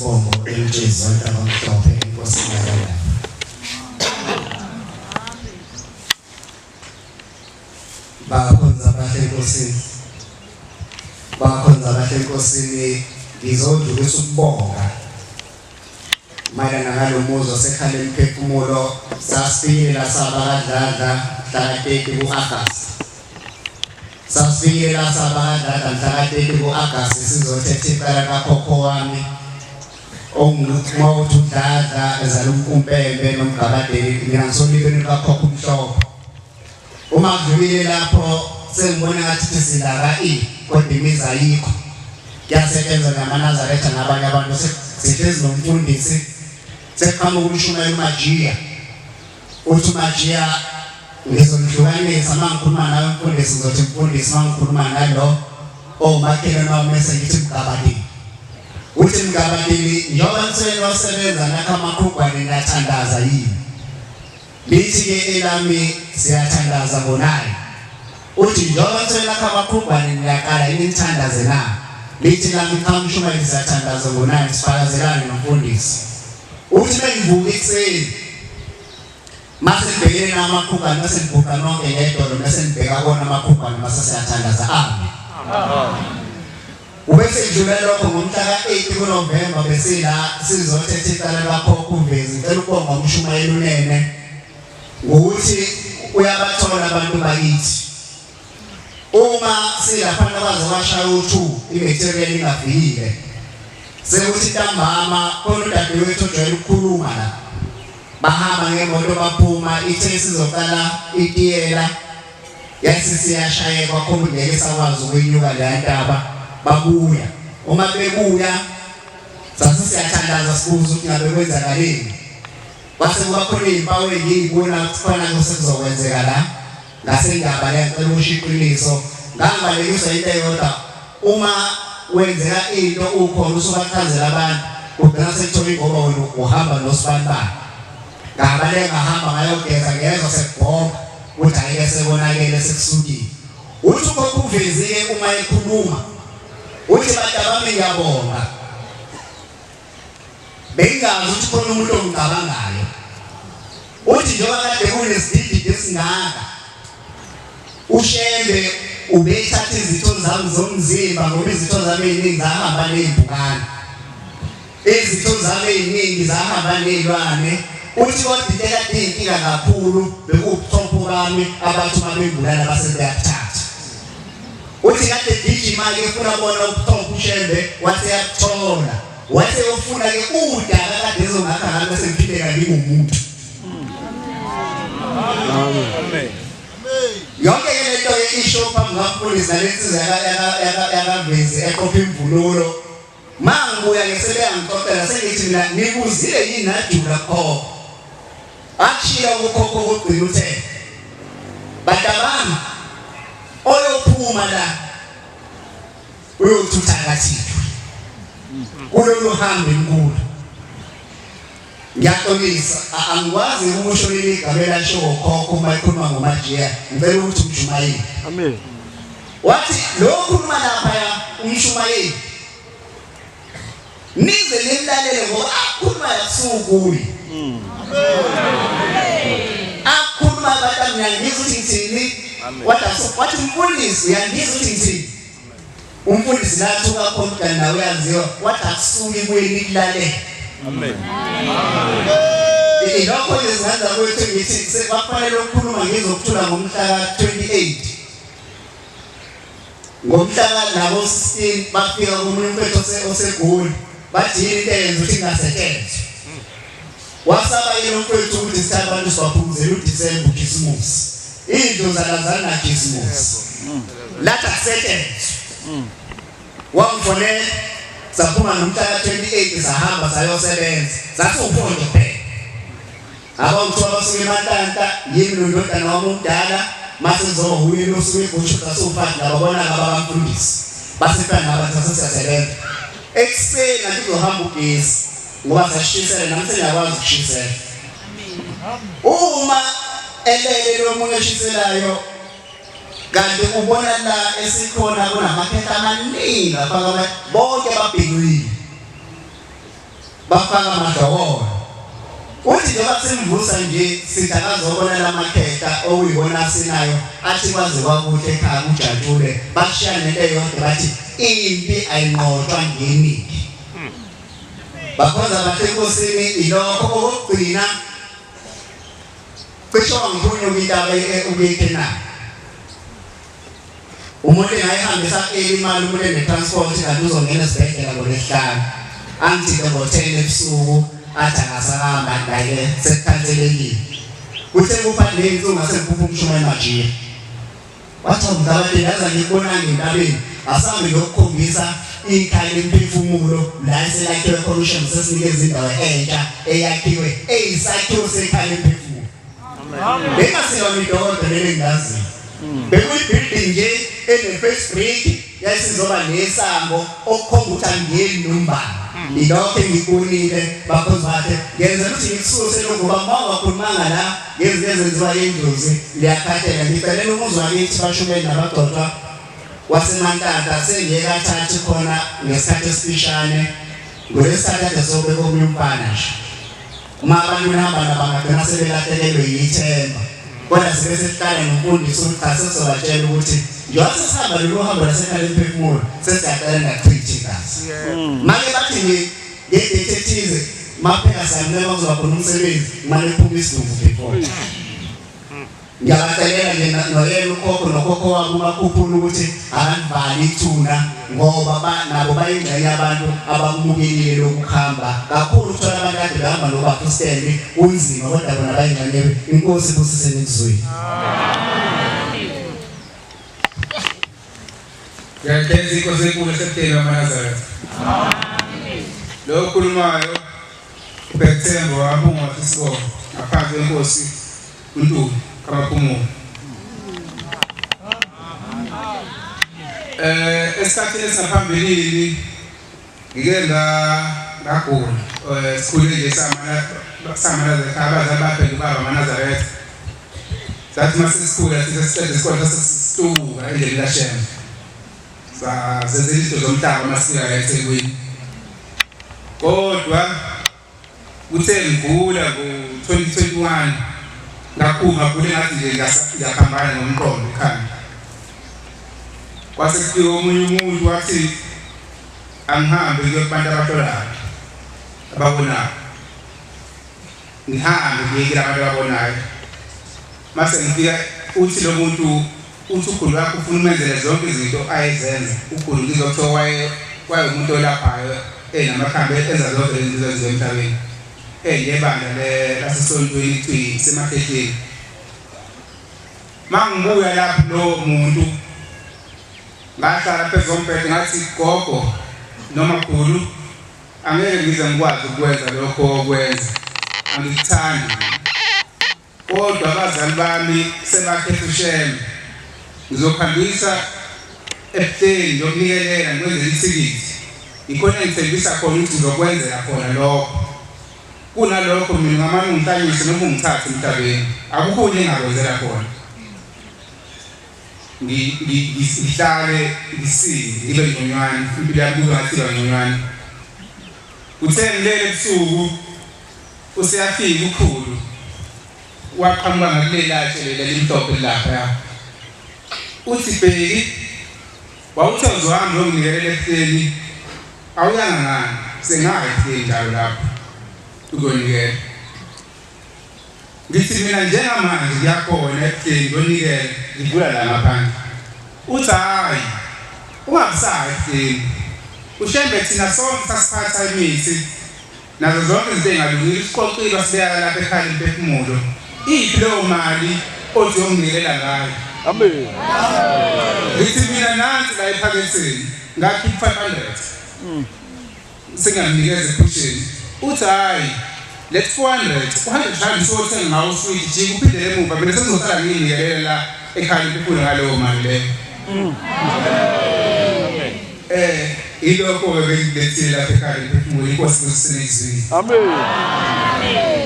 isibongo eMtshezi waNtabamhlophe enkosini yakwaNdaba. Bakhonza abahle enkosini. Bakhonza abahle enkosini ngizodlulisa ukubonga mayelana ngalo muzi osekhala imiphefumulo sasifikile la saba kaDladla mhla ka-30 ku-Agasti. Sasifikile la saba kaDladla mhla ka-30 ku-Agasti sizothetha icala kakhokho wami ongumawuthi uDladla ezala umkumpembe nomgabadeli mina ngisolibeni lukakhokho umhlophe. Uma kudlulile lapho sengibona ngathi silaka i kodwa imizi ayikho. Kuyasetshenzwa namaNazaretha nabanye abantu sihlezi nomfundisi sekuqhamuka umshumayeli uMajiya. Uthi uMajiya ngizonihlukanisa uma ngikhuluma nawe mfundisi ngizothi mfundisi uma ngikhuluma nalo omakhelwane wami bese ngithi mgabadini. Uthi mgabadini njengoba niseke wasebenza nakha amaqhugwane niyathandaza yini? Lithi-ke elami siyathandaza ngonayi. Uthi njengoba nithola amaqhugwane niyaqala yini nithandaze na? Lithi lami cha mshumayeli siyathandaza ngonayi sifakazelane nomfundisi. Uthi bengivuka ekuseni mase ngibhekene namaqhugwane mase ngiguqa nonke ngedolo mase ngibheka kona amaqhugwane mase siyathandaza. Amen. Amen. Ubese idlule lokho ngomhla ka-8 kuNovemba besila sizothetha icala likakhokho uVezi. Ngicela ukubonga umshumayeli uNene ngokuthi uyabathola abantu bakithi. Uma silaphana kwaze kwashaya u-2 i-material ingafikile. Sekuthi ntambama khona udadewethu ojwayele ukukhuluma la. Bahamba ngemoto baphuma ithe sizoqala itiyela Yayisisiyashayekwa khona ngeke sakwazi ukwenyuka leya ntaba babuya uma bebuya sase siyathandaza sibuza ukuthi ngabe kwenzakaleni kwase kuba khona iy'mpawu engiyibona ukuthi khona sekuzokwenzeka la ngase ngiyabaleka ngicela ukusho iqiniso ngangibalekiswa into eyodwa uma wenzeka into ukhona usubachazela abantu kugcina sekuthola ingoba wena uhamba nosibanibani Ngabaleka ngahamba ngayogeza ngezwa sekubhonga ukuthi hhayi-ke sekonakele sekusukile. Uthi ukhokho uVezi-ke uma ekhuluma uthi bantabami ngiyabonga bengingazi ukuthi khona umuntu ongicabangayo. Uthi njengoba kade kunesidididi esingaka uShembe ubethatha izitho zami zomzimba ngoba izitho zami eziningi zahamba nezimpukane. Izitho zami eziningi zahamba nezilwane. Uthi kodwa into ekade iyinkinga kakhulu bekuwubuchopho bami abathi uma bengibulala base beyakuthatha. Uthi kade gijima-ke efuna kubona ubuchopho uShembe wase yakuthola. Wase eyofuna-ke udaka kade ezongakha ngalo bese ngiphileka ngingumuntu. Amen. Yonke ke lento ke isho phambi kukamfundisi nalensizwa yakaVezi eqopha imvunulo. Mangibuya ke sebeyangixoxela sengithi mina nibuzile yini najula khokho. Akushiya ukukhokho kokugcina uthe bantabami oyophuma la uyothutha kathithu kulolu hambo enkulu. Ngiyaxolisa angikwazi ukusho leli igama elashiwo ukhokho uma ekhuluma ngoMajiya ngicela ukuthi umshumayeli. Amen. Wathi lo khuluma lapha umshumayeli nize nimlalele ngoba akhuluma yakusukuye. Akhuluma abantu angiyangizwa ukuthi ngithini. Wathi wathi mfundisi uyangizwa ukuthi ngithini. Umfundisi lathuka khona udani nawe uyaziwa wathi akusuki kuye nikulalela. Amen. Ilokho nje zingane zakwethu ngithi sekufanele ukukhuluma ngezokuthula ngomhla ka-28 ngomhla ka-nabo 16 bafika komunye umfethu oseGoli bathi yini into eyenza ukuthi ingasetshenzwa wasaba yena umfethu ukuthi sithathe abantu sibaphumuzela uDisemba uKhisimusi idlozi alazani naKhisimusi lathi akusetshenzwa wangifonela saphuma nomhla ka-28 sahamba sayosebenza sathi uphonto kuphela Abawuthiwa basuke eMantanta yimi nondodana wami omdala mase ngizoba wuye losuke eGosho sasiwufati laba bona abakamfundisi basefana nabantu sasiyasebenza ekuseni ngathi kuzohamba ugesi ngoba sashisela nami sengiyakwazi ukushisela uma elele lo munye oshiselayo kanti ubona la esikhona kunamakhehla amaningi afaka bonke babhinqile. Bafaka amadokolo. Uthi njengoba simvusa nje sithi akazobona lamakhehla okuyibona asinayo athi kwaze kwakuhle ekhaya kujatshule bashiya nento eyodwa bathi impi ayinqotshwa ngeningi. Bakhonza bahle enkosini ilokho okokugcina cishe wangiphunyuka intaba ukuyikhenani. Umuntu engayihambisa early imali umuntu ene-transport kanti uzongena esibhedlela ngolwesihlanu. Angithinte ngo-10 ebusuku athi akasahamba naye sekukhanselekile. Kuthe kupha ney'nsuku ngase ngiphupha umshumayeli Majiya. Wathi mngabade yazi angikubonanga entabeni asambe ngiyokukhombisa ikhaya lemphefumulo la eselakhiwe khona uShembe sesinikeza indawo entsha eyakhiwe eyisakhiwo sekhaya lemphefumulo. Bengasiyona idokotela leli engilaziyo. Bekuyi-building nje ene-face brick yayisizoba nesango okukhomba ukuthi angiyeni nombani. Ilokho engikubonile bakhonzi bakhe ngenzela ukuthi ngikususe lokhu ngoba uma ungakhulumanga la ngezinto ezenziwa yindlozi liyakhathela. Ngicelela umuzi wakithi bashumeli nabagcotshwa waseMantanta sengiye kathathu khona ngesikhathi esifishane ngolwesithathu kade sobeka omunye umfana nje. Uma abantu behamba nabo bangagcina sebelahlekelwe yithemba. Kodwa sibe sesihlala nomfundisi ukuthi cha sesizobatshela ukuthi njengoba sesihamba lolu hambo lasekhaya lemphefumulo sesiyacela ningachithi igazi. Make bathi nge-date ethize maphela siyanqeba kuzoba khona umsebenzi kumane kuphume isidumbu before. Ngiyabacelela nje noyena ukhokho nokhokho wabo umakhuphula ukuthi akalivali ithuna ngoba ba, nabo bayingxenye abantu abakubukelile lokuhamba kakhulu ukuthola abantu kade behamba nobaba uStanley kunzima kodwa bona bayingxenye inkosi ibusise nikuzwile. Ngiyageza inkosi enkulu esebuhleni bamaNazaretha. Lo okhulumayo uBhekithemba waMpunga isibongo ngaphansi kwenkosi uNtuli kaBaphumulo. Eh esikhathini esingaphambilini ngike nga ngagula eh sikhule nje samana samana abazali baphenduka ubaba amaNazaretha. Sathi uma sesikhula sithi sesiqeda isikole sasesihlubuka endleleni kaShembe. Sazenza izinto zomhlaba uma sifika la eThekwini. Kodwa kuthe ngigula ngo-2021 ngakhulu ngagula engathi nje ngiyaphambana nomqondo ekhanda. Kwase kufika omunye umuntu wathi angihambe ngiye kubantu abahlolayo ababonayo. Ngihambe ngiye kulabantu ababonayo. Mase ngifika uthi lo muntu uthi ukhulu wakho ufuna umenzele zonke izinto ayezenza. Ukhulu ngizwa kuthiwa waye wayewumuntu olaphayo enamakhambi enza zonke lezi zinto ezenziwa emhlabeni. Eyebandla lasesontweni kuthiwa isemakhehleni. Mangibuya lapho lowo muntu ngahlala phezu kombhede ngathi gogo noma khulu Angeke ngize ngikwazi ukwenza lokho okwenza. Angikuthandi. Kodwa abazali bami sebakhetha uShembe. Ngizokuhambisa ebuhleni ngiyokunikelela ngikwenzele ithikithi. Yikhona engithembisa khona ukuthi ngizokwenzela khona lokho. Kunalokho mina ungamane ungihlanyise noma ungithathe emhlabeni. Akukho okunye engingakwenzela khona. Ngihlale ngisinde ngibe ngconywana impilo yami kube ngathi iba ngconywana. Kuthe ngilele ebusuku useyafika ukhulu waqhamuka ngakulelatshe lela elimhlophe laphaya. Uthi Bheki wawuthe uzohamba uyonginikelela ebuhleni awuyanga ngani sengaya ebuhleni njalo lapho uzonikela. Ngithi mina njengamanje ngiyakhona ebuhleni ngiyonikela ngivula la ngaphandle. Uthi hhayi ungabusayi ebuhleni. UShembe thina sonke sasiphatha imithi nazo zonke izinto ey'ngalungile usiqoqile wasibeka lapha ekhaya lemphefumulo. Iphi leyo mali othi uyonginikelela ngayo? Amen. Ngithi mina nansi la ephaketheni ngakhipha 500. Sengiyamunikeza ephusheni. Uthi hhayi let 400 u-100 rand usothenga ngawo uswidi jika uphindele emuva mina sengizosala ngiyinikelela la ekhaya lemphefumulo ngaleyo mali leyo. Eh ilokho-ke bengilethile lapha ekhaya lemphefumulo inkosi ibusisene izwini. Amen.